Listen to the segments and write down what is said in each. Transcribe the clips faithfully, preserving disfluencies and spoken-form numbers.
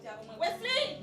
Wesley!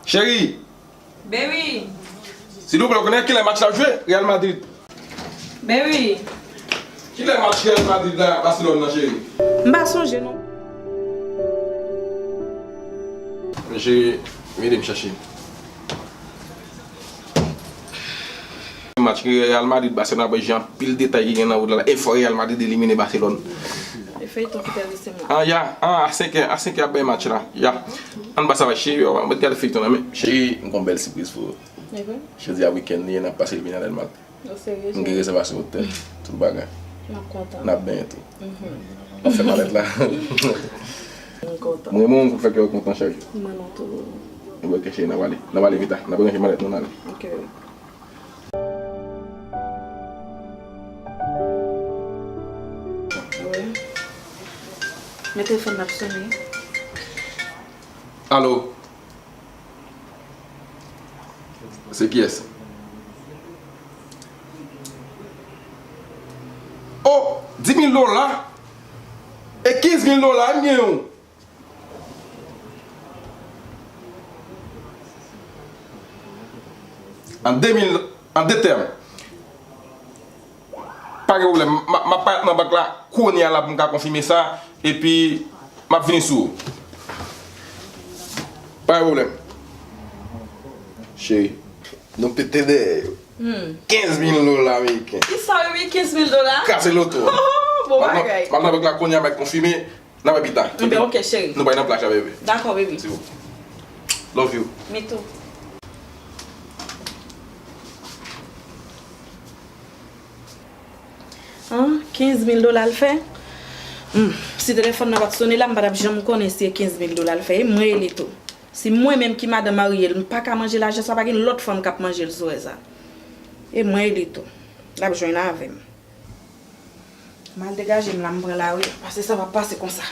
Cheri! Baby! Silvouplè, ou konnen kilè match la ap jwe? Real Madrid. Baby! Kilè match Real Madrid la, Barcelone nan, cheri? M pa sonje non. Men cheri, ede m chèche. Match Real Madrid Barcelone ap jwe, anpil detay ki gen nan wout la. E fò Real Madrid elimine Barcelone. E feyton ki te rese mwen. Ah, ya, ah, a senkè, a senkè ap bay match la. Ya. Ann ba sa va, cheri, yo, mwen gade feyton nan, men. Cheri, m gon bèl sipriz pou ou. E vre? Jodi a wikenn li ye, n ap pase l byen nan Dènmak. O serye? M gen rezèvasyon otèl, tout bagay. M ap kontan. N ap benyen tou. Mhm. An fè malèt la. M kontan. Mwen, mwen, m fè kè w kontan chak jou. Mwen non tou. Mwen kè cheri, n ap ale. N ap ale vit la. N ap ranje malèt nou, n ale. Ok. Wi. Men telefòn nan ap sonnen. Alo. Se kiyès? Oh, dis mil dola? E kenz mil dola, m gen yon. An de mil, an de tèm. Pa gen pwoblèm. M, m ap parèt nan bank la kounye a la pou m ka konfime sa. Epi, m ap vini sou ou. Pa gen pwoblèm. Cheri, nou pete dèyè yo. Hmm. Kenz mil dola ameriken. Kisa, wi, kenz mil dola? Kase loto a. Bon bagay. M ap nan, m ap nan bank la kounye a, m ap konfime. N ap wè pita. Enben, ok, cheri. Nou bay nan plaj la, bebe. Dakò, baby. Se bon. Love you. Me too. An, kenz mil dola l fè? Hmm, si telefòn nan pa t sonnen la, m pa t ap janm konnen si e kenz mil dola l fè. E mwen rele tou. Si mwen menm ki madan marye l, m pa ka manje lajan sa, pa gen lòt fanm k ap manje l sou rès la. E mwen rele tou. L ap jwenn avè m. M al degaje m la, m pran lari, paske sa p ap pase konsa.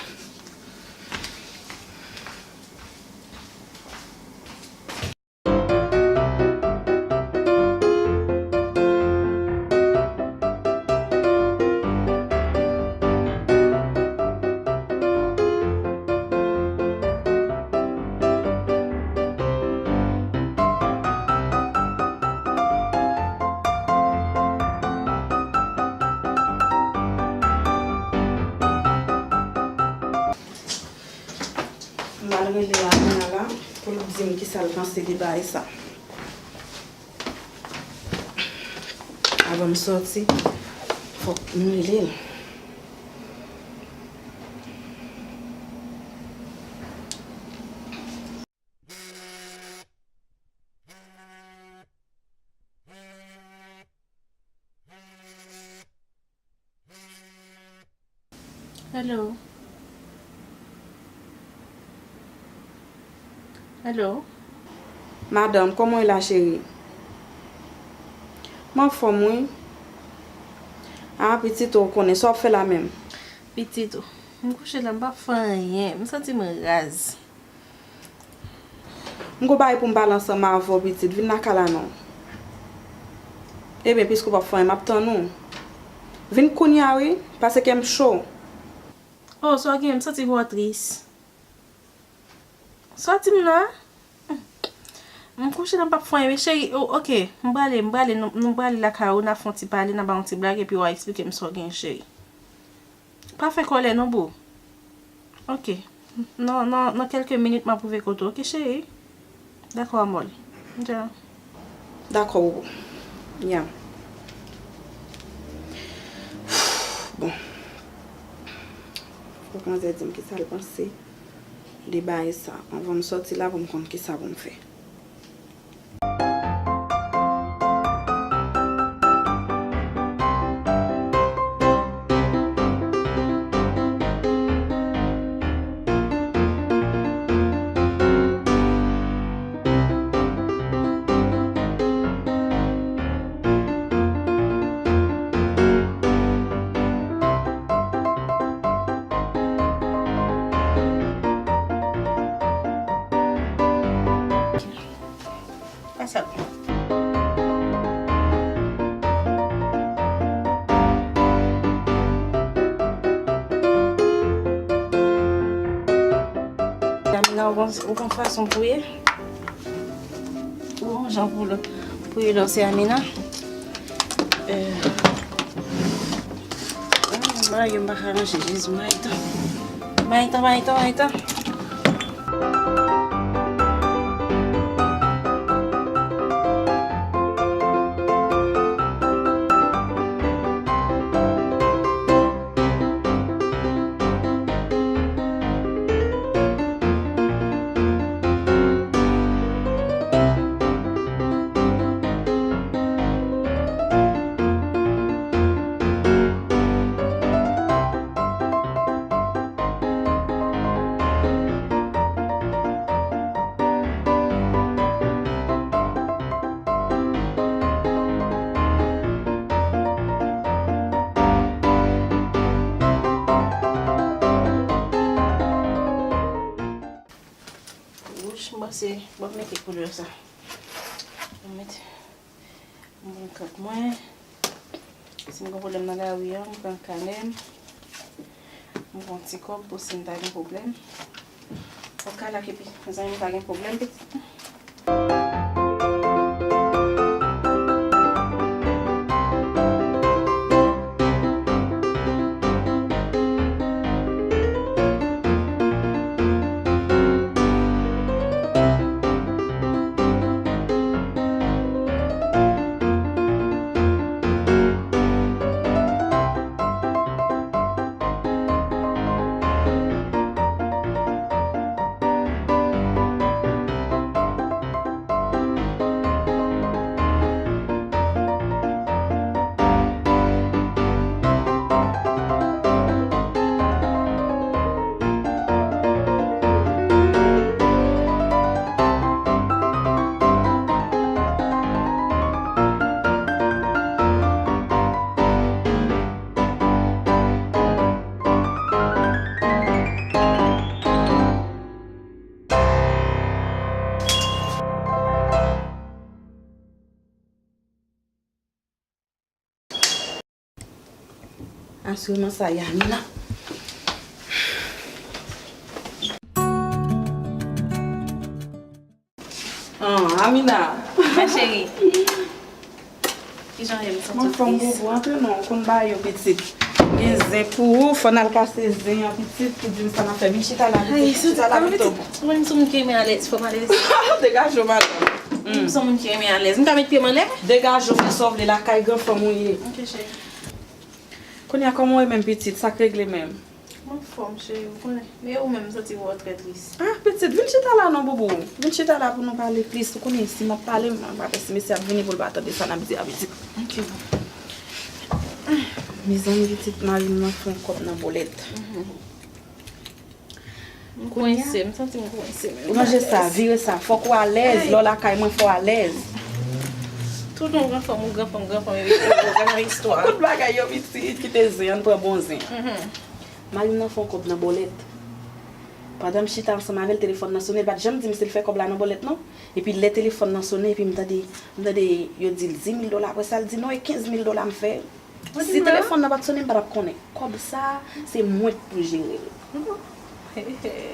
M al rele Amina la pou l di m kisa l panse de bagay sa. Avan m sòti, fòk m rele l. Hello. Hello. Madanm, kòman w ye la, cheri? M anfòm, wi. A, pitit, ou konnen sa w ap fè la menm? Pitit, m kouche la, m p ap fè anyen. M santi m raz. M gon bagay pou m pale ansanm avè w, pitit. Vin lakay la non. Ebyen, piske w p ap fè anyen, m ap tann ou. Vin kounye a, wi, paske kè m cho. Oh, sa w gen? M santi vwa w tris. Sa w di m la? M kouche la, m p ap fè anyen, men cheri, oh, ok, m prale, m prale, nou, nou prale lakay ou, n a fè yon ti pale, n a bay yon ti blag, epi w a eksplike m sa w gen, cheri. Pa fè kòlè non, boo. Ok. Nan, nan, nan kèlke minit, m ap rive kote w, ok, cheri? Dakò, amòl. Dja. Dakò, boo. Ya. Manzè di m kisa l panse de bagay sa. Anvan m sòti la pou m konn kisa pou m fè. Pa sa. Yamina, ou gon, ou gon fason pou ye. Ou gon jan pou, pou ye lò se Yamina. Euh, ah, bagay yo m pa ka ranje, Jezi, m mayitan. Mayitan, mayitan, mayitan. Wouch, m panse, bon, m mete koulè sa. M mete, m pran kat mwen. Si m gen pwoblèm nan lari a, m pran kanè m. M pran ti kòb pou si m ta gen pwoblèm. Fò kalak epi zanmi m ta gen pwoblèm, pitit. Asireman sa Yamina. Ah, Amina. Ma chérie. Kijan w ye? M santi w tris. Mwen fè yon bobo antre non, ou konn bagay yo pitit. Gen zen pou ou, fò n al kase zen an pitit, pou di m sa n ap fè. Vin chita la pitit, vin chita la pito. Mwen m se yon moun ki renmen alèz, fò m alèz. Degaje w madanm. M se yon moun ki renmen alèz. M ka met pye m anlè? Degaje w, fè sa w vle, lakay granfanm ou ye. Ok, cheri. Kounye a kòman w ye menm pitit, sa k regle menm? M anfòm, cheri, ou konnen. Men ou menm, m santi w trè tris. Ah, pitit, vin chita la non, boubou. Vin chita la pou nou pale plis. Ou konnen, si m ap pale, m ap wè si mesye ap vini pou l pa tande sa n ap di a, pitit. Ok, bon. Mezanmi, pitit, mari m nan fè yon kòb nan bòlèt. M kwense, m santi m kwense menm. Ranje sa, vire sa. Fòk ou alèz. Lè w lakay mwen, fò w alèz. Tout yon granfanm, ou granfanm, granfanm, epi ou grann istwa. Tout bagay yo pitit, kite zen, ann pran bon zen. Mari m nan fè yon kòb nan bòlèt. Pandan m chita ansanm avè l, telefòn nan sonnen, l pa t janm di m si l fè kòb la nan bòlèt non. Epi lè telefòn nan sonnen, epi m tande, m tande yo di l dis mil dola, apre sa l di non, e kenz mil dola m fè. Si telefòn nan pa t sonnen, m pa t ap konnen. Kòb sa, se mwen k pou jere l.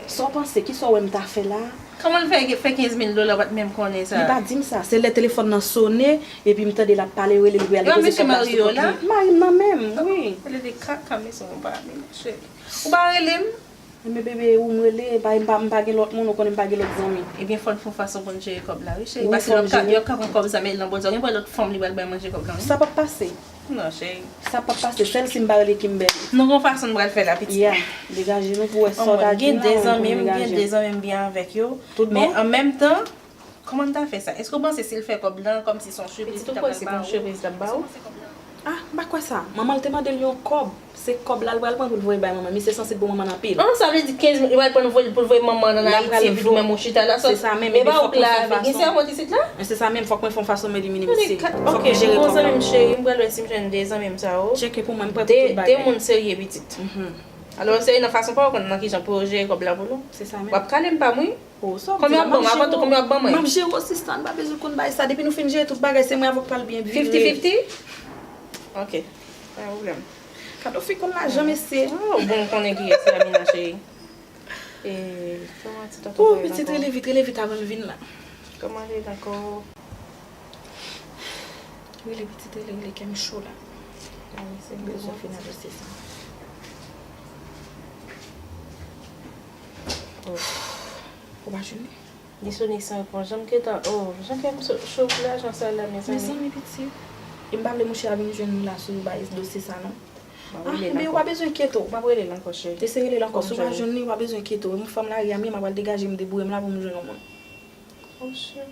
Sa w panse, kisa w wè m ta fè la? Kòman l fè, fè kenz mil dola, w pa t menm konnen sa? Li pa di m sa. Se lè telefòn nan sonnen, epi m tande l ap pale, rele l, pou y al depoze kòb la sou kont li. Mari m nan menm, wi. Rele de kaka, men se yon pa, men cheri. Ou pa rele m? Men bebe, ou m rele, pa, m pa, m pa gen lòt moun, ou konnen m pa gen lòt zanmi. Ebyen, fò n fè yon fason pou n jere kòb la, wi, cheri. Paske lòt ka, lòt ka pran kòb sa, men l nan bòl sa, gen pou lòt fanm li pral bay manje kòb la, wi. Sa p ap pase. Non, cheri. Sa p ap pase, sèl si m pa rele Kimberly. Nou gon fason n pral fè la, pitit. Ya, degaje nou pou wè sa w ta gen la, pou degaje. Gen de zanmi m, gen de zanmi m byen avèk yo. Tout bon? Men an menm tan, kòman n ta fè sa? Èske w panse si l fè kòb lan, kòmsi se yon sipriz li ta pral ba ou? Pitit, ou kwè se pa yon sipriz l ap ba ou? Ah, m pa kwè sa. Manman l te mande l yon kòb. Se kòb la l pral pran pou l voye bay manman. Misye sanse pou manman l anpil. Ah, sa vle di kenz mil li pral pran voye, pou l voye manman l ann Ayiti, epi ou menm ou chita la. Se sa menm, epi fòk mwen fè yon fason. Gen sèvant isit la? Men se sa menm, fòk mwen fè yon fason mwen elimine misye. Fòk mwen jere kòb la. Zanmi m cheri, m pral wè si m jwenn de zanmi m sa yo. Tcheke pou mwen, m prè pou tout bagay. De moun serye, pitit. Alò, se nan fason pa w konn nan kijan pou yo jere kòb la pou nou. Se sa menm. W ap kale m pa m, wi. Oh, sa w ap di la, m ap jere w. Konbyen w ap ban m? Avan tou, konbyen w ap ban mwen? M ap jere w, sista, n pa bezwen konn bagay sa. Depi nou fin jere tout bagay, se mwen avè w k pral byen vire. Fifty fifty? Ok. Pa gen pwoblèm. Kado fi konn lajan, mesye. Oh, bon, m konnen kiyès se Amina, cheri. E, kòman ti tonton Florent ankò? Oh, pitit, rele vit, rele vit avan l vin la. Kòman l ye ankò? Rele pitit, rele, rele, kè m cho la. M bezwen fin nan dosye sa. Ou pa jwenn li? Li sone san réponse. Jan m gentan, oh, jan kè m cho, cho pou lajan sa la, mezanmi. Mezanmi, pitit. E m pa vle mouche a vin jwenn nou la sou bagay dosye sa, non. Ah, men ou pa bezwen enkyete w. M ap rele l ankò, cheri. Eseye rele l ankò. Si w pa jwenn li, ou pa bezwen enkyete w. Mwen fanm lari a m ye, m ap al degaje m, debouye m la pou m jwenn yon moun. Oh, cheri.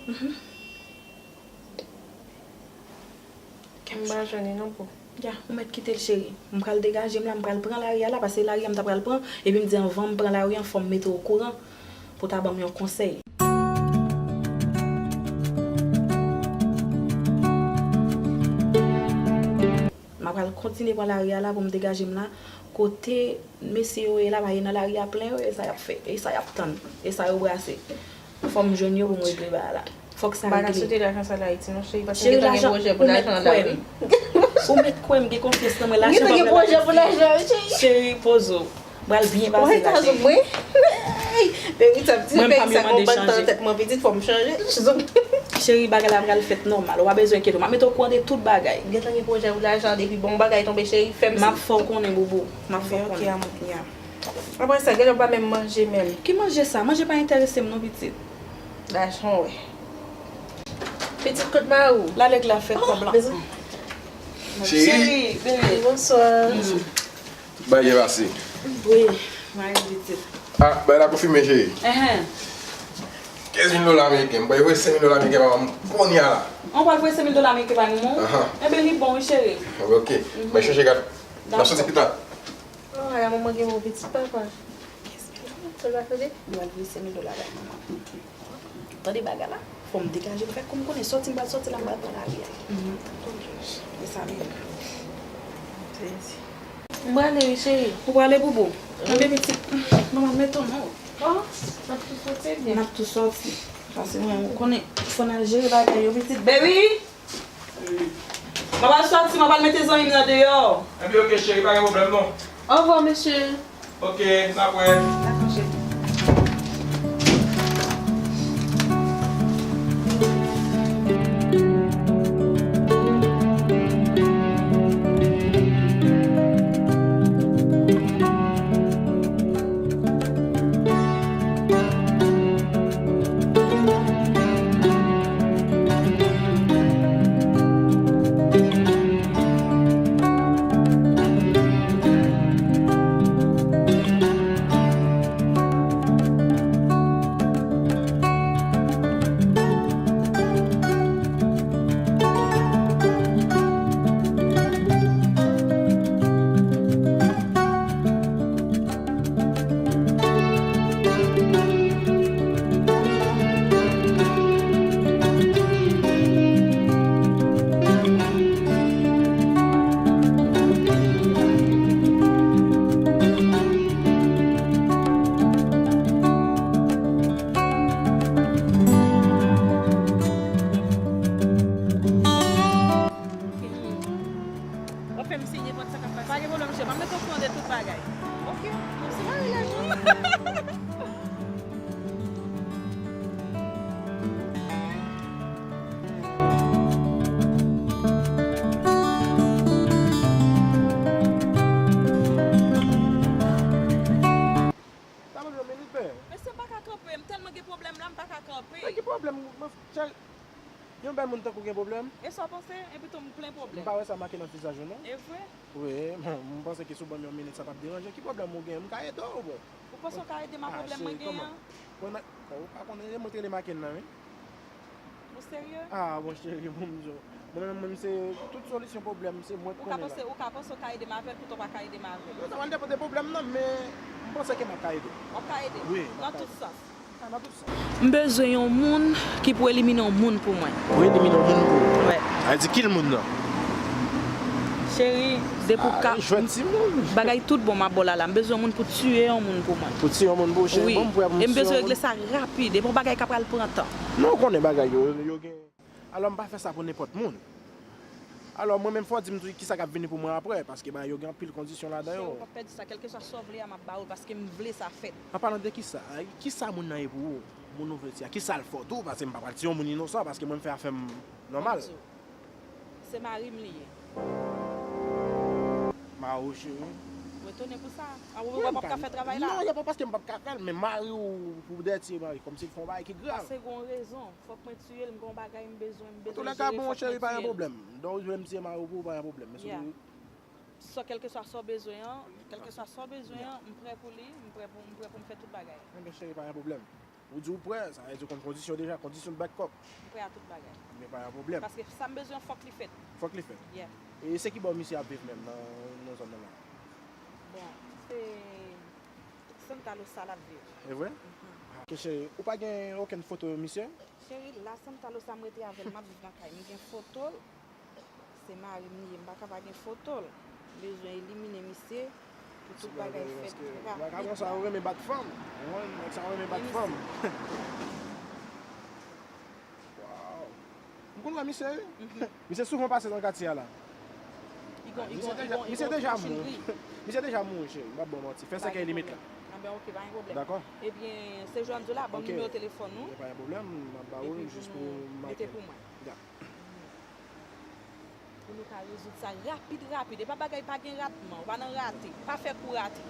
M pa jwenn li non, boo. Ya, ou mèt kite l, cheri. M pral degaje m la, m pral pran lari a la, paske lari a m ta pral pran, epi m di anvan m pran lari a, fò m mete w okouran pou w ta ban m yon konsèy. M ap pral kontinye pran lari a la pou m degaje m la. Kote mesye yo ye la, pa ye nan lari a plen yo, e sa y ap fè, e sa y ap tann, e sa yo brase. Fò m jwenn yo pou m regle bagay la. Fòk sa regle. M pa ka site lajan sa la Ayiti non, cheri, paske m gentan gen pwojè pou lajan la, wi. Ou mèt kwè m, gen konfyans nan mwen, lajan pa pral Ayiti. M gentan gen pwojè pou lajan, wi, cheri. Cheri, poze w. M pral byen pase la, cheri. Mwen pa m yo mande chanje. Tèt mwen pitit, fò m chanje. Cheri, bagay la pral fèt nòmal. Ou pa bezwen enkyete w. M ap mete w okouran de tout bagay. M gentan gen pwojè pou lajan, depi bon bagay tonbe, cheri, fè m siy. M ap fè w konnen, boubou. M ap fè w konnen. Ok, amour, ya. Apre sa, genlè w pa menm manje menm. Ki manje sa? Manje pa enterese m non, pitit. Lajan, wè. Pitit, kot mari w? L al regle afè kòb la. Cheri. Cheri, bebe. Bonswa. Bagay byen pase. Wi, mari pitit. Ah, bagay la konfime, cheri. Enhen. Kenz mil dola ameriken. M pral voye senk mil dola ameriken ba manman m kounye a la. Ou pral voye senk mil dola ameriken ba manman w? Ahan. Enben, li bon, wi, cheri. Ok. Mwen chèche gad. N ap soti pita. Oh, ala manman gen bon pitit, papa. Kenz mil dola. Tande, tande. Li pral voye senk mil dola bay manman. Tande bagay la. Fò m degaje m fè kou m konnen sòti m pral sòti la m pral pran lari a. E sa menm. M prale wi cheri. Ou prale boubou? Enben pitit, manman mete w non. Oh, n ap tou sòti byen. N ap tou sòti. Paske mwen ou konnen fò n al jere bagay yo pitit. Baby! Mwen pral sòti, mwen pral mete zanmi m nan deyò. Enben ok cheri, pa gen pwoblèm non. Ovwa mesye. Ok, n ap wè. Dakò cheri. W ap fè m siy nenpòt sa k ap pase. Pa gen pwoblèm, cheri. M ap mete w okouran de tout bagay. Ok. Mèsi, mari lajan. Sa pran yon minit, bè. Mesye, m pa ka kanpe. M tèlman gen pwoblèm la, m pa ka kanpe. Men ki pwoblèm, cheri? Yon bèl moun tankou w gen pwoblèm? E sa w panse? Epi tou m plen pwoblèm. M pa wè sa make nan vizaj ou non. E vre? Wi, m panse ke si w ban m yon minit sa p ap deranje. Ki pwoblèm ou gen? M ka ede w, bon. Ou panse w ka ede m ak pwoblèm mwen genyen an? Bon, ou pa konnen, e mwen te rele Maken nan, wi. Ou serye? Ah, bon, cheri, bon, m di w. Mwen menm, mwen, se tout solisyon pwoblèm, se mwen k konnen la. Ou ka panse, ou ka panse w ka ede m avè l, poutan w pa ka ede m avè l. Non, sa pral depann de pwoblèm nan, men m panse ke m ap ka ede w. W ap ka ede m? Wi, m ap ka ede w. Nan tout sans. Ah, nan tout sans. M bezwen yon moun ki pou elimine yon moun pou mwen. Pou elimine yon moun pou ou? Wè. Sa vle di ki l moun nan? Cheri, depi w ka, jwenn timoun. Bagay tout bon m ap ba w la la. M bezwen yon moun pou tiye yon moun pou mwen. Pou tiye yon moun pou ou, cheri? Wi. Bon, m prè pou m tiye yon moun. E m bezwen regle sa rapid. E pa yon bagay k ap pral pran tan. Non, ou konnen bagay yo, yo gen. Alò, m pa fè sa pou nenpòt moun. Alò, mwen menm, fò w di m tou kisa k ap vini pou mwen apre, paske bagay yo gen anpil kondisyon ladan yo. Cheri, ou p ap pèdi sa, kèlkeswa sa w vle a, m ap ba ou l, paske m vle sa fèt. An palan de kisa, kisa moun nan ye pou ou? Moun ou vle tiye a, kisa l fè w tou? Paske m pa pral tiye yon moun inosan, paske mwen m fè afè m nòmal. Se mari m li ye. Mari w, cheri. Ou etone pou sa? A, ou wè w p ap ka fè travay la? Non, e pa paske m p ap ka fè l, men mari w, pou w dèyè tiye mari, kòmsi l fè yon bagay ki grav. Paske gen yon rezon. Fòk mwen tiye l, m gen yon bagay m bezwen, m bezwen jere, fòk mwen tiye l. An tou lè ka, bon, cheri, pa gen pwoblèm. Donk, ou vle m tiye mari w pou ou, pa gen pwoblèm. Men si w Sò, kèlkeswa sa w bezwen an, kèlkeswa sa w bezwen an, m prè pou li, m prè pou, m prè pou m fè tout bagay. Enben, cheri, pa gen pwoblèm. Ou di w prè, sa vle di w konn kondisyon deja, kondisyon de bèk kòk. M prè a tout bagay. Enben, pa gen pwoblèm. Paske sa m bezwen an, fòk li fèt. Fòk li fèt. Yeah. E se ki bò misye ap viv menm nan, nan zòn nan la? Bon, se Santa Rosa l ap viv. E vre? Mhm. Ok, cheri, ou pa gen okenn foto misye? Cheri, la Santa Rosa m rete avè l, m ap viv nan kay. M gen foto l. Se mari m li ye, m pa ka pa gen foto l. M bezwen elimine misye pou tout bagay fèt rapid. Nèg sa yo renmen bat fanm. Ou konprann? Nèg sa yo renmen bat fanm. Waw. M konn wè misye, wi. Mhm. Misye souvan pase nan katye a la. Misye deja mouri. Misye deja mouri, cheri. M p ap ba w manti. Fè sèkèy limit la. Anben, ok, pa gen pwoblèm. Dakò? Ebyen, se jan m di w la, ban m nimewo telefòn ou. Ok. Pa gen pwoblèm, m ap ba ou l jis pou w make l. Epi pou nou mete pou mwen. Pou nou ka rezoud sa rapid, rapid. E pa bagay, pa gen ratman, ou pa nan rate. Pa fè kou rate.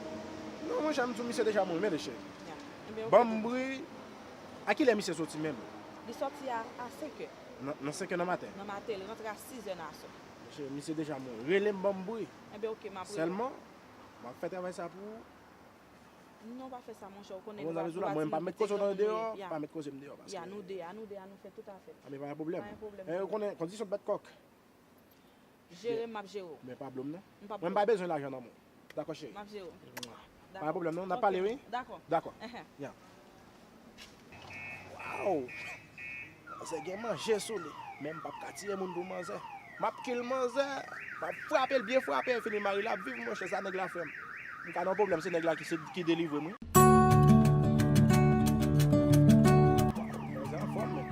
Non, monchè, m di w, misye deja mouri, men lè chè. Ya. Enben, ok. Ban m bri. A kilè misye soti menm? Li soti a, a senk è. Nan, nan senk è nan maten? Nan maten, li rantre a sis è nan aswè. Monchè, misye deja mouri. Rele m, ban m bri. Enben, ok, m ap rele w. Sèlman, m ap fè travay sa pou ou. Non, pa fè sa, monchè, ou konnen nou pa pou atire pitit nan moun yo. Mwen, m pa met koze w nan deyò, pa met koze m deyò, paske. Ya, nou de, a nou de, a nou fè tout afè. A, men pa gen pwoblèm. Pa gen pwoblèm. E, ou konnen, kondisyon bèk kòk. Jere m, m ap jere w. Men pa blo m, non. M pa blo w. Mwen, m pa bezwen lajan nan men w. Dakò, cheri? M ap jere w. Pa gen pwoblèm, non. N ap pale, wi? Dakò. Dakò. Enhen. Ya. Waw! Manzè gen manje sou li. Men m p ap ka tiye moun pou manzè. M ap kill manzè. M ap frape l byen frape, fini mari l ap viv, monchè, sa nèg la fè m. M ka nan pwoblèm, se nèg la ki, se, ki delivre m, wi. Manzè anfòm, men.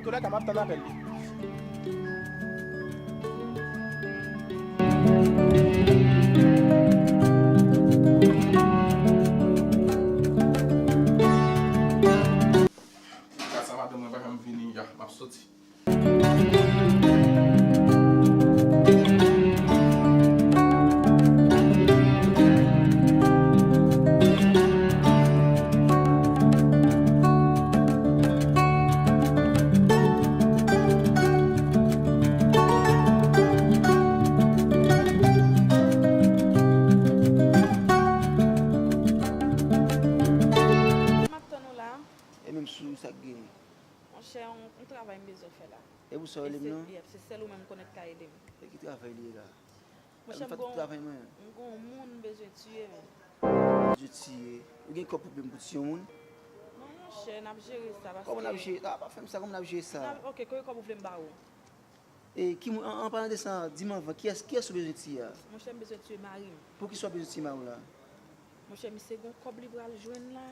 Toulèka, m ap tann apèl li. Kaka sa madanm mwen pa janm vini, ya, m ap soti. M ap tann ou la. E menm sou sa k gen? Monchè, yon, yon travay m bezwen fè la. E pou sa w rele m nan? E se, yep, se sèl ou menm m konnen k ka ede m. E ki travay li ye la? Monchè, m gon, m gon yon moun m bezwen tiye, men. Bezwen tiye? Ou gen kòb pou, pou tiye yon moun? Non, monchè, n ap jere sa, paske. Kòman n ap jere? A, pa fè m sa, kòman n ap jere sa? N ap, ok, kote kòb ou vle m ba ou? E ki moun, an, an palan de sa, di m anvan, kiyès, kiyès ou bezwen tiye a? Monchè, m bezwen tiye mari m. Poukisa w bezwen tiye mari w la? Monchè, misye gon kòb li pral jwenn la.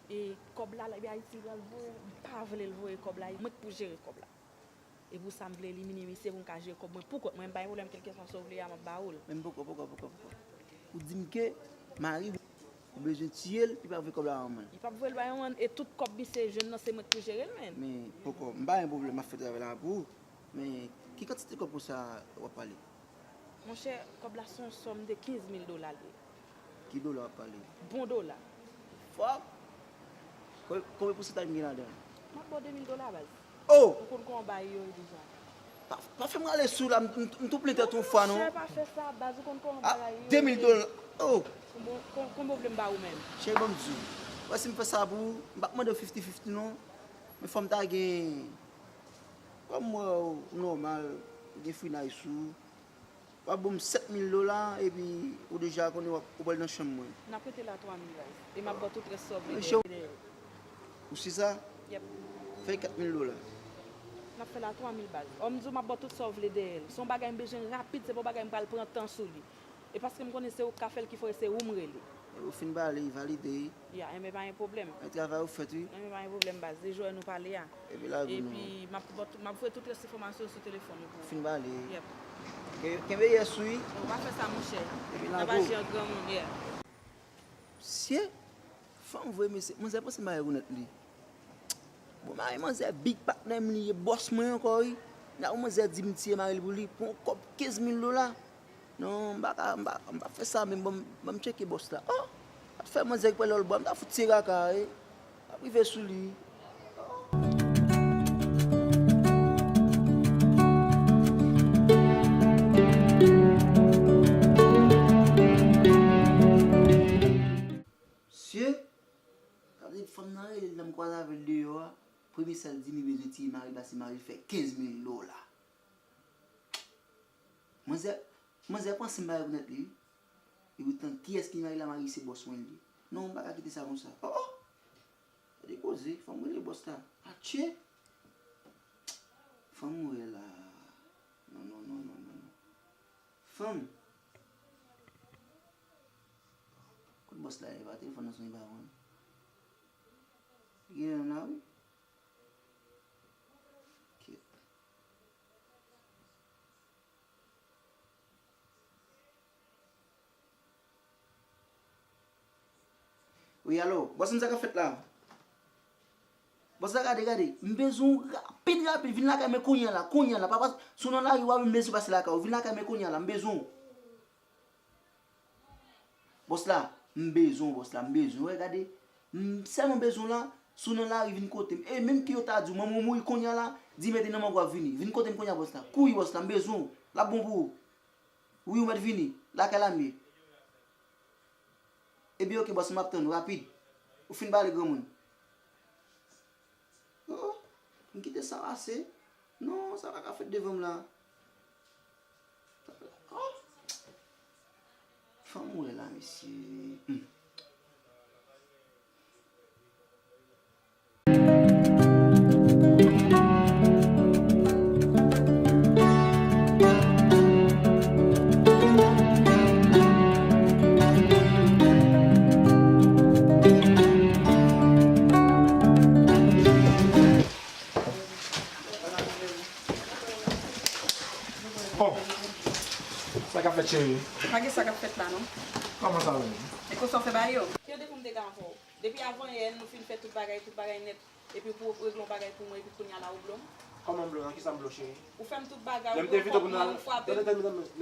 E kòb la, la, Ayiti pral voye, m pa vle l voye kòb la, mwen k pou jere kòb la. E pou sa, m vle elimine misye pou m ka jere kòb mwen pou kont mwen. M pa gen pwoblèm, kèlkeswa sa w vle a, m ap ba ou l. Men poko, poko, poko, poko. Ou di m ke mari w, ou bezwen tiye l, li pa voye kòb la ban mwen. Li p ap voye l ba mwen, e tout kòb misye jwenn nan, se mwen k pou jere l, men. Men poko, m pa gen pwoblèm, m ap fè travay la pou ou. Men ki kantite kòb konsa w ap pale? Monchè, kòb la se yon sòm de kenz mil dola l ye. Ki dola w ap pale? Bon dola. Fòk! Ko-, konbyen pousantaj m gen ladan l? M ap ba w de mil dola, baz. Oh! Ou konn kòman bagay yo ye deja. Pa, pa fè m rale sou la, m, m, m tou plen tèt yon fwa, non. Monchè, pa fè sa, baz, ou konn kòman bagay yo ye. Ah, de mil dola. Oh! Konbyen, kon-, konbyen w vle m ba ou menm? Cheri, ban m di w. Wè, si m fè sa pou ou, m p ap mande w fifty fifty, non. Men fò m ta gen, kòm m wè w nòmal, ou gen frinay sou ou. W ap ban m sèt mil dola, epi ou deja konnen w ap, ou pral nan chanm mwen. N ap rete la twa mil, baz. E m ap ba w tout rès sa w vle dèyè l. Ou si sa? Yep. Fè kat mil dola. N ap fè la twa mil, baz. Ò, m di w m ap ba w tout sa w vle dèyè l. Se yon bagay m bezwen rapid, se pa yon bagay m pral pran tan sou li. E paske m konnen se ou k ka fè l, ki fè se ou m rele. E ou fin pale, valide. Ya, enben pa gen pwoblèm. Men travay ou fèt, wi. Enben pa gen pwoblèm, baz. Se jodi a nou pale a. Epi lage nou. Epi m ap, m ap voye tout rès enfòmasyon sou telefòn ou pou ou. Fin pale. Yep. Ke-, kenbe yès ou, wi. Ou pa fè sa, monchè. Epi lage ou. N ap aji an granmoun, yeah. Mesye, fanm vre, mesye. Manzè panse m pa rekonèt li. Bon, mari manzè big patnè m li ye, bòs mwen ankò, wi. Nan yon manzè di m tiye mari l pou li, pou yon kòb kenz mil dola. Non, m pa ka, m pa, m pa fè sa menm, ban m, ban m tcheke bòs la. Oh! Pa t fè manzè ki pral lòlbò, m ta fout tiye kaka, wi. M ap rive sou li. Mesye, sa vle di fanm nan rele l, lè m kwaze avè l deyò a, premye sa l di m li bezwen tiye mari l, paske mari l fè kenz mil dola. Manzè, manzè panse m pa rekonèt li, wi. Epoutan, kiyès ki mari la, mari se bòs mwen li ye. Non, m pa ka kite sa konsa. Oh, oh! Gade koze, fò m rele bòs la. Atchè! Fò m wè la. Non, non, non, non, non, non. Fanm. Kot bòs la ye? Pa telefòn nan sonnen pa konn. Li gen nan lari? Kèt. Wi, alo, bòs mwen, sa k ap fèt la? Bòs la, gade, gade, m bezwen w rapid, rapid, vin lakay mwen kounye a la, kounye a la, papa, si w nan lari, w ap bezwen pase lakay ou, vin lakay mwen kounye a la, m bezwen w. Bòs la, m bezwen w, bòs la, m bezwen w, wè, gade, m sèlman bezwen w la, si w nan lari, vin kote m. E menm ke yo ta di w, manman w mouri kounye a la, di mete nan men w w ap vini. Vin kote m kounye a, bòs la, kouri, bòs la, m bezwen w, l ap bon pou ou. Wi, ou mèt vini, lakay la m ye. Ebyen, oke, bòs, m ap tann ou, rapid. Ou fin pale, granmoun. Oh, m kite sa pase. Non, sa pa ka fèt devan m la. Oh. Fanm wè la, mesye. Hmm. Oh, sa k ap fèt, cheri? Pa gen sa k ap fèt la, non. Kòman sa menm? E konsa w fè bagay yo? Ki yo depi m te ka avè w? Depi avanyè, nou fin fè tout bagay, tout bagay nèt. Epi pou w regle yon bagay pou mwen, epi kounye a la ou blo m? Kòman m blo w? Nan kisa m blo w, cheri? Ou fè m tout bagay, ou pran kòb mwen, ou frape m. Lè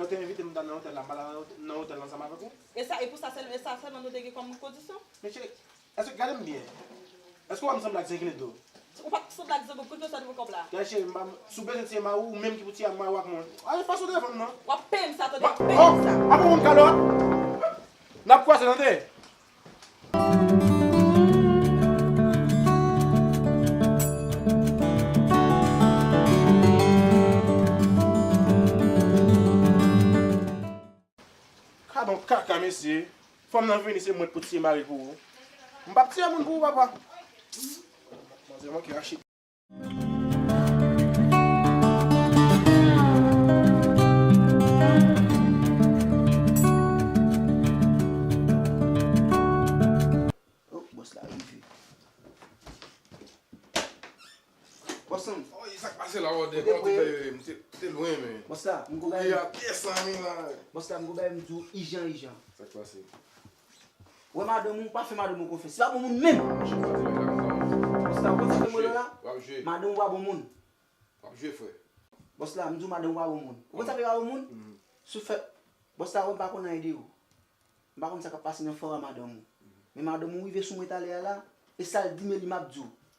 w te envite m nan otèl la, m pa t al nan otèl la ansanm avèk ou? E sa, e pou sa sèl, e sa sèlman nou te gen kòm kondisyon? Men cheri, èske, gade m byen. Èske w wè m sanble ak Zengledo? Ou pa t sanble ak Zengledo, kote w sot pran kòb la? Gade cheri, m pa, si w bezwen tiye mari w, ou menm ki pou tiye mari w ak mwen. Ale, pase w telefòn nan. W ap peye m sa, tande, w ap peye m sa. Oh! Apa w yon kalòt? N ap kwaze, tande. Gadon kaka, mesye. Fanm nan vini, se mwen k pou tiye mari l pou ou. M p ap tiye moun pou ou, papa. Manzè manke rache. Oh, bòs la rive. Bòs la. Oy, sa k pase la, brother? Kòman w te fè rele m? Ou te, ou te lwen, men. Bòs la, m gon bagay. Ou ye a pyès, zanmi la. Bòs la, m gon bagay m di w ijan, ijan. Sa k pase? Wè madanm ou, pa fè madanm ou konfyans. Se pa bon moun menm. Bòs la, ou konn sa fè m rele w la? W ap jwe. Madanm ou pa bon moun. W ap jwe, frè. Bòs la, m di w madanm ou pa bon moun. Ou konn sa fè pa bon moun? Mhm. Si w fè, bòs la, wè m pa konn anyen de ou. M pa konn sa k ap pase nan fò a madanm ou. Men madanm ou rive sou mwen talè a la, e sa l di m e li m ap di w.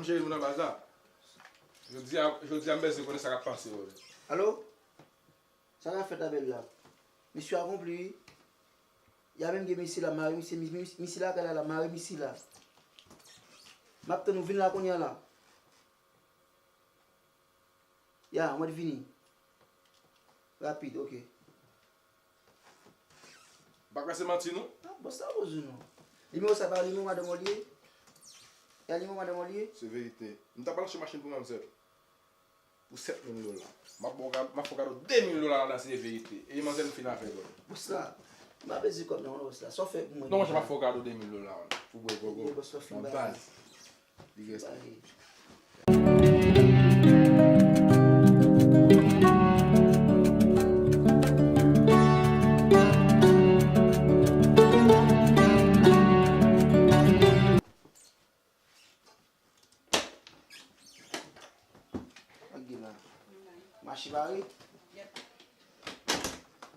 m jere nou nan baz la. Jodi a, jodi a m bezwen konnen sa k ap pase yo. Alo? Sa k ap fèt la, bèl la? Misyon akonpli, wi. Ya menm gen misil la, mare misil, mi-, mi-, misil la, kay la, la, mare misil la. M ap tann ou, vin la kounye a la. Ya, mwen vini. Rapid, oke. M pa kwè se manti, non. Ah, bòs la poze non. Nimewo sa pa nimewo madanm ou li ye? Ya nimewo madanm ou li ye? Se verite. M t ap pral achte machin pou manzèl. Pou sèt mil dola. M ap ba w ka-, m ap fè w kado de mil dola ladan, se verite. E manzèl m fin avè l. Bòs la, m pa bezwen kòb non, bòs la. Sa w fè pou mwen? Non, monchè, m ap fè w kado de mil dola, wi. Pou bwè gogo. Bòs la fin bay. Li reste. Sa k gen la? Mache pare? Yep.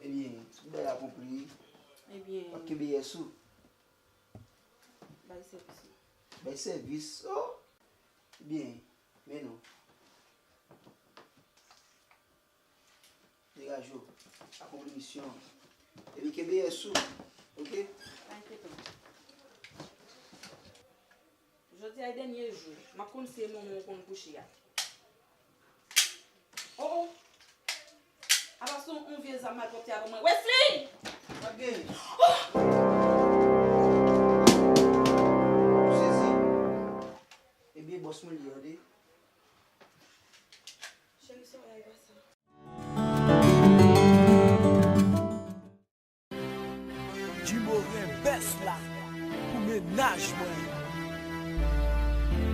Ebyen, tout bagay akonpli. Ebyen. W ap kenbe yès ou. Bay sèvis ou. Bay sèvis. Oh! Byen, men non. Degaje w. Akonpli misyon an. Epi kenbe yès ou. Oke? Pa enkyete w. Jodi a e dènye jou. M ap konn si e manman w konn kouche a. Oh, oh. Apa se yon, yon vye zam malpwòpte a ban mwen. Wesley! Sa k gen? Oh! Sezi. Ebyen, bòs mwen li ye, tande. Cheri, sa w ye, pase. Jimbo renbès la pou mennaj mwen.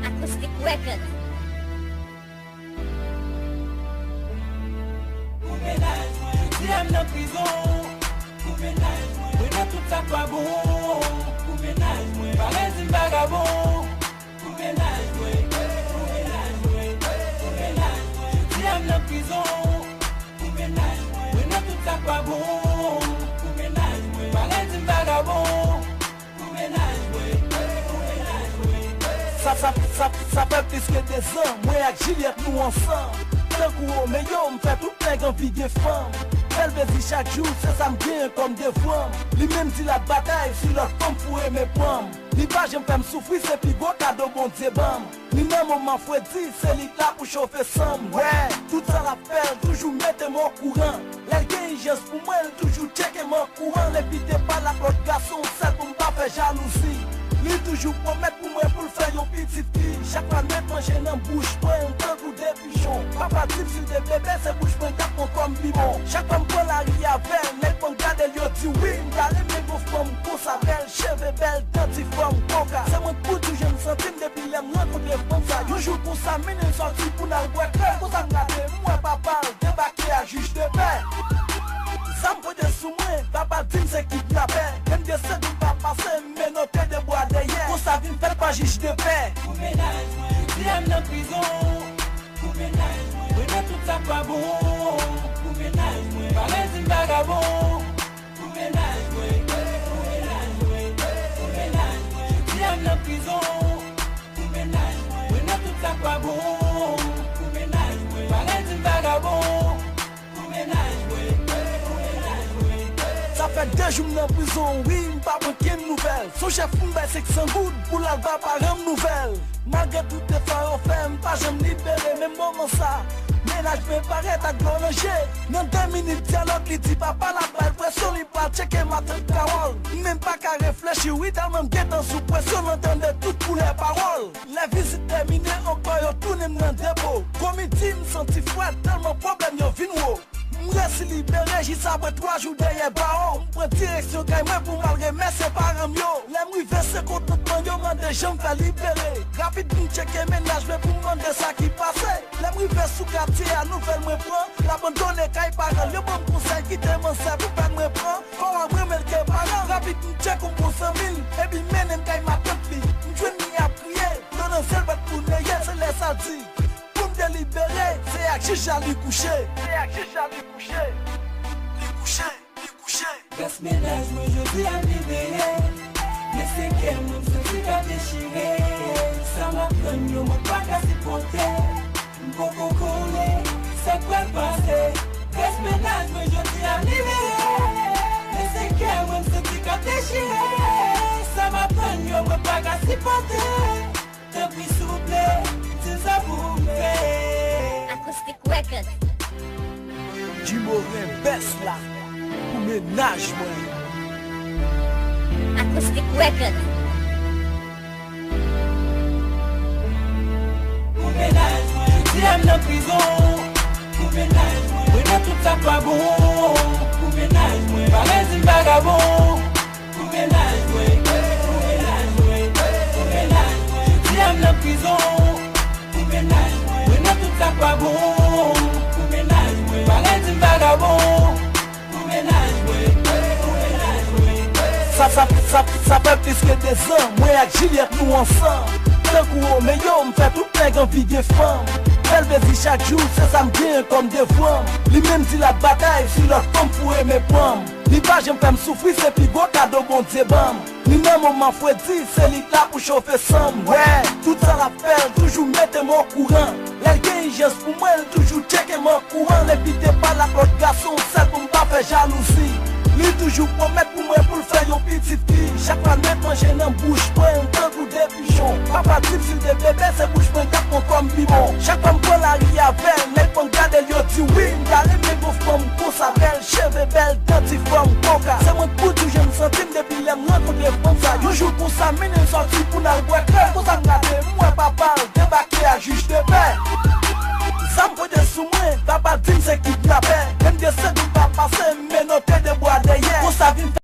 Acoustic Record. Pou mennaj mwen. Jodi a m nan prizon. Pou mennaj mwen. Mwen nan tout sa k pa bon. Pou mennaj mwen. Pa redi m vagabon. Pou mennaj mwen, pou mennaj mwen, pou mennaj mwen. Jodi a m nan prizon. Pou mennaj mwen, mwen nan tout sa k pa bon. Pou mennaj mwen, pa redi m vagabon. Pou mennaj mwen, pou mennaj mwen. Sa, sa, sa, sa fè plis ke de zan, mwen ak Jilyèt nou ansanm. Tankou Womeyo, m fè tout nèg anvi gen fanm. Fè l plezi chak jou, se sa m genyen kòm devwa m. Li menm di l ap batay, si lòt fanm foure men pran m. Li pa janm fè m soufri, se pi gwo kado Bondye ban m. Ni nan moman fredi, se li k la pou chofe san m. Wè, tout sa l ap fè, l toujou mete m okouran. Lè l gen ijans pou mwen, l toujou tcheke m an kouran. L envite m pale ak lòt gason, sèl pou m pa fè jalouzi. Li toujou pwomèt pou mwen pou l fè yon pitit fi. Chak fwa l met manje nan bouch mwen, l tankou de pijon. Papa di m si l te bebe, se bouch mwen k ap pran kòm bibon. Chak fwa m pran lari avè l, nèg mwen gade l, yo di wi, m ta renmen gon fanm konsa bèl, cheve bèl, dan ti fòm koka. Se mwen k pou toujou m santi m depi lè m rankontre fanm sa. Yon jou konsa, mennen l sòti pou n al bwè klè. Konsa m gade, m wè papa l debake a jij de pè. Zam pote sou mwen, papa di m se kidnapè. Menm de sèt jou pa pase, m menote de bwa dèyè. Konsa vin fèt pa jij de pè. Pou mennaj mwen, jodi a m nan prizon. Pou mennaj mwen, mwen nan tout sa k pa bon. Pou mennaj mwen, pa redi m vagabon. Pou mennaj mwen, pou mennaj mwen, pou mennaj mwen. Jodi a m nan prizon. Pou mennaj mwen, mwen nan tout sa k pa bon. Pou mennaj mwen, pa redi m vagabon. Pou mennaj Fè de jou m nan prizon, wi, m pa pran kenn nouvèl. Son chèf m bay senk san goud pou l al ba paran m nouvèl. Malgre tout efa yo fè, m pa janm libere. Menm moman sa, mennaj mwen parèt ak dlo nan je. Nan de minit dyalòg, li di papa l ap bay l presyon, li pral tcheke matant Kawòl. M menm pa ka reflechi, wi, tèlman m gentan sou presyon, m tande tout koulè pawòl. Lè vizit tèmine, ankò yo tounen m nan depo. Kou midi, m santi frèt, tèlman pwoblèm yo vin wo. M resi libere jis apre twa jou dèyè bawo. M pran direksyon kay mwen pou m al remèsye paran m yo. Lè m rive, se kontantman yo mande jan m fè libere. Rapid, m tcheke mennaj mwen pou m mande sa ki pase. Lè m rive sou katye a, nouvèl mwen pran. L abandone kay paran l, yo ban m konsèy kite manzè pou pèn mwen pran. Fò w ap renmen l ke paran. Rapid, m tcheke yon bon zanmi l, epi mennen m kay matant li. M jwenn li ap kriye, dlo nan zye l bat pou neye, se lè sa l di. Pou m te libere, se ak jij la li kouche. Se ak jij la li kouche. Li kouche, li kouche. Rès mennaj mwen jodi a m libere. Men se kè mwen m santi k ap dechire. Sa m aprann yo mwen pa ka sipòte. M poko konnen sa k pral pase. Rès mennaj mwen jodi a m libere. Men se kè mwen m santi k ap dechire. Sa m aprann yo mwen pa ka sipòte. Tanpri souple, di sa pou m fè. Acoustic Records. Jimbo renvès la pou mennaj mwen. Acoustic Records. Pou mennaj mwen, jodi a m nan prizon. Pou mennaj mwen, mwen nan tout sa k pa bon. Pou mennaj mwen, pa redi m vagabon. Pou mennaj mwen, pou mennaj mwen, pou mennaj mwen. Jodi a m nan prizon. Pou mennaj mwen, mwen nan tout sa k pa bon. Pou mennaj mwen, pa redi m vagabon. Pou mennaj mwen, pou mennaj mwen. Sa, sa, sa, sa fè plis ke de zan, mwen ak Juliette nou ansanm. Tankou Romeo, m fè tout nèg anvi gen fanm. Fè l plezi chak jou, se sa m genyen kòm devwa m. Li menm di l ap batay, si lòt fanm foure men pran m. Li pa janm fè m soufri, se pi gwo kado Bondye ban m. Ni nan moman fredi, se li k la pou chofe san m. Wè, tout sa l ap fè, l toujou mete m okouran. Lè l gen ijans pou mwen, l toujou tcheke m an kouran. L envite m al ak lòt gason, sèl pou m pa fè jalouzi. Li toujou pwomèt pou mwen pou l fè yon pitit fi. Chak fwa l met manje nan bouch mwen, l tankou de pijon. Papa di m si l te bebe, se bouch mwen k ap pran kòm bibwon. Chak fwa m pran lari avè l, nèg mwen gade l, yo di wi, m ta renmen gon fanm konsa bèl, cheve bèl,